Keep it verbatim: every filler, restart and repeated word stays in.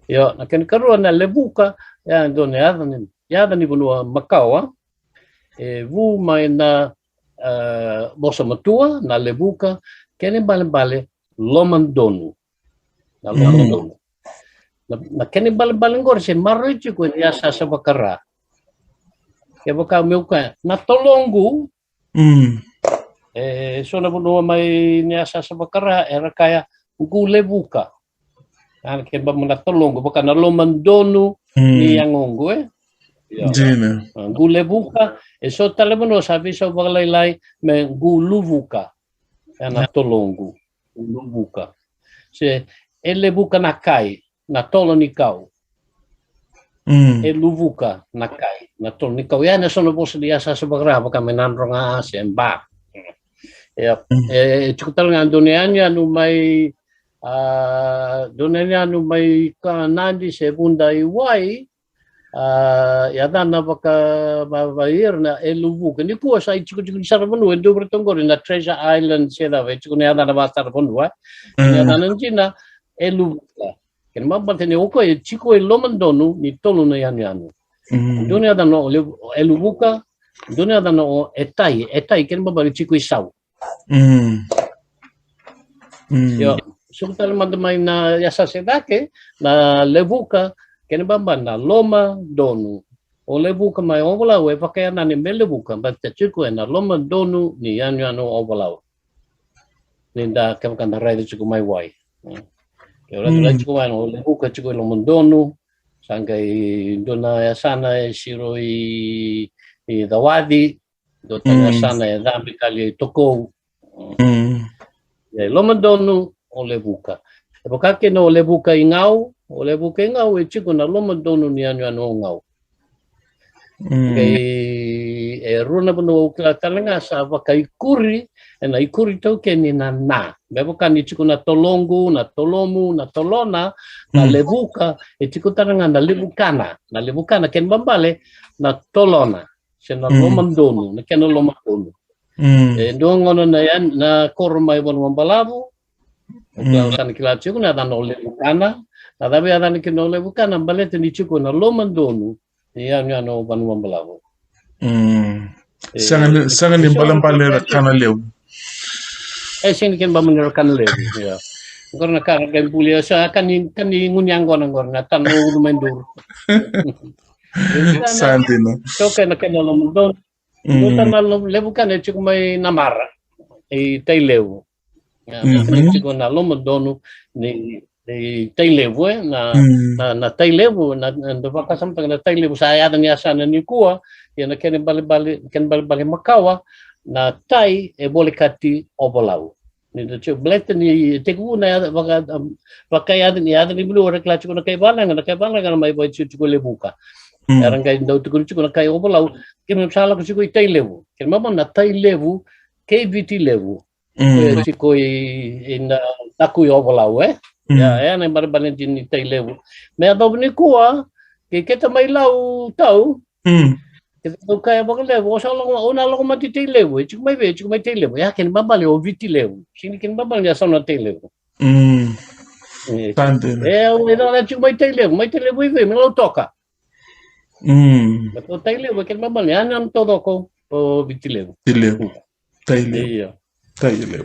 Io, na kena karua na levuka, ya dua na yaca ni, yaca ni vanua makawa. E vu mai na, e, vosa matua, na levuka, kena ibalebale lomadonu. Na lomadonu. Na, na kena ibalebale qori se maroroi tiko ena yasayasa vaka-Ra. Kevaka meu kaya na toloqu, e so na vanua mai na yasayasa vaka-Ra era kaya qu levuka. A, kena ibalebale na toloqu, vaka na lomadonu ni yagoqu, e? Io. Dina. A, qu levuka, e so tale vanua sa veisau vakalailai me qu luvuka. E na toloqu, qu luvuka. Se e levuka na kai, na tolo ni kau. E luvuka na kai, na tolo ni kau. Ya na so na vosa ni yasayasa vaka-Ra, vaka mai Nadroga se Ba. Ia, e, e tiko tale ga dua na yanuyanu mai, a, dua na yanuyanu mai ka Nadi se Vuda i Wai, a, yacana vaka, va, vaka ira na e luvuka. Nikua sa itikotiko ni saravanua, e dua vei ira tu qori na Treasure Island se cava, e tiko na yacana vakasaravanua, e. Ni yacana dina, e luvuka. Kena ibalebale ni o koya e tiko e lomadonu ni tolu na yanuyanu. Dua na yacana o levu, e luvuka, dua na yacana o e tai, e tai, kena ibalebale tiko i sau. Io, suka tale mada mai na yasayasa e cake, na levuka, kena ibalebale na lomadonu. O levuka mai Ovalau, e vakayacani me levuka, baleta tiko ena lomadonu ni yanuyanu o Ovalau. Ni da, kevaka da raica tiko mai Wai. Ke raica tiko mai, o levuka tiko e lomadonu, sa qai dua na yasana e siro i, i Cawaci, dua tale na yasana e cabe tale i Tokou. E lomadonu o levuka. E vaka kina o levuka i Gau, o levuka i Gau e tiko na lomadonu ni yanuyanu o Gau. Qai e rua na vanua au kila tale ga sa vakaikuri, ena ikuri taukeni na na. Me vaka ni tiko na toloqu, na tolomu, na tolona, na levuka, e tiko tale ga na levukana. Na levukana, kena ibalebale na tolona. Se na lomadonu, na kena lomadonu. E dua gona na yan, na koro mai Vanuabalavu, au sa na kila tiko na yacana o Levukana. Na cava e yacana kina o Levukana? Baleta ni tiko na lomadonu ni yanuyanu o Vanuabalavu. Sega ni, sega ni balebale na kana levu. E sega ni kena ibalebale na kana levu. Ia, qori na ka ra qai bulia, sa ka ni, ka ni gunu yaqona qori na tana ulu mai duru. Sa dina. Toka ena kena lomadonu. Dua tale na lo, Levukana e tiko mai Namara, i Tailevu. Ia, e tiko na lomadonu ni, ni Tailevu, e, na, na, na Tailevu, na, na, da vakasamataka na Tailevu sa yaca ni yasana nikua, ia na kena ibalebale, kena ibalebale makawa, na tai e volekati Ovalau. Ni da tiko, baleta ni tekivu na yaca, vaka, vakayaca ni yaca ni vanua, era kila tiko na kai Valeqa, na kai Valeqa na mai vakatikotiko Levuka. Era qai dau tukuna tiko na kai Ovalau, keimami sa lako tiko i Tailevu. Keimami na Tailevu kei Viti Levu. E tiko i, i na, na kui Ovalau, e? Ia, e na ibalebale dina ni Tailevu. Me yacova nikua, kei keta mai Lau tau, keta dau kaya vakalevu, o sa lako, o na lako mai Tailevu, e tiko mai vei, e tiko mai Tailevu. Ia, kena ibalebale o Viti Levu. Sega ni kena ibalebale ni yasana o Tailevu. E, sa dina. E, o ira na tiko mai Tailevu, mai Tailevu i vei, mai Lautoka. Baleta o Tailevu, kena ibalebale ni yanuyanu taucoko o Viti Levu. Viti Levu. Tailevu. Io. Tailevu.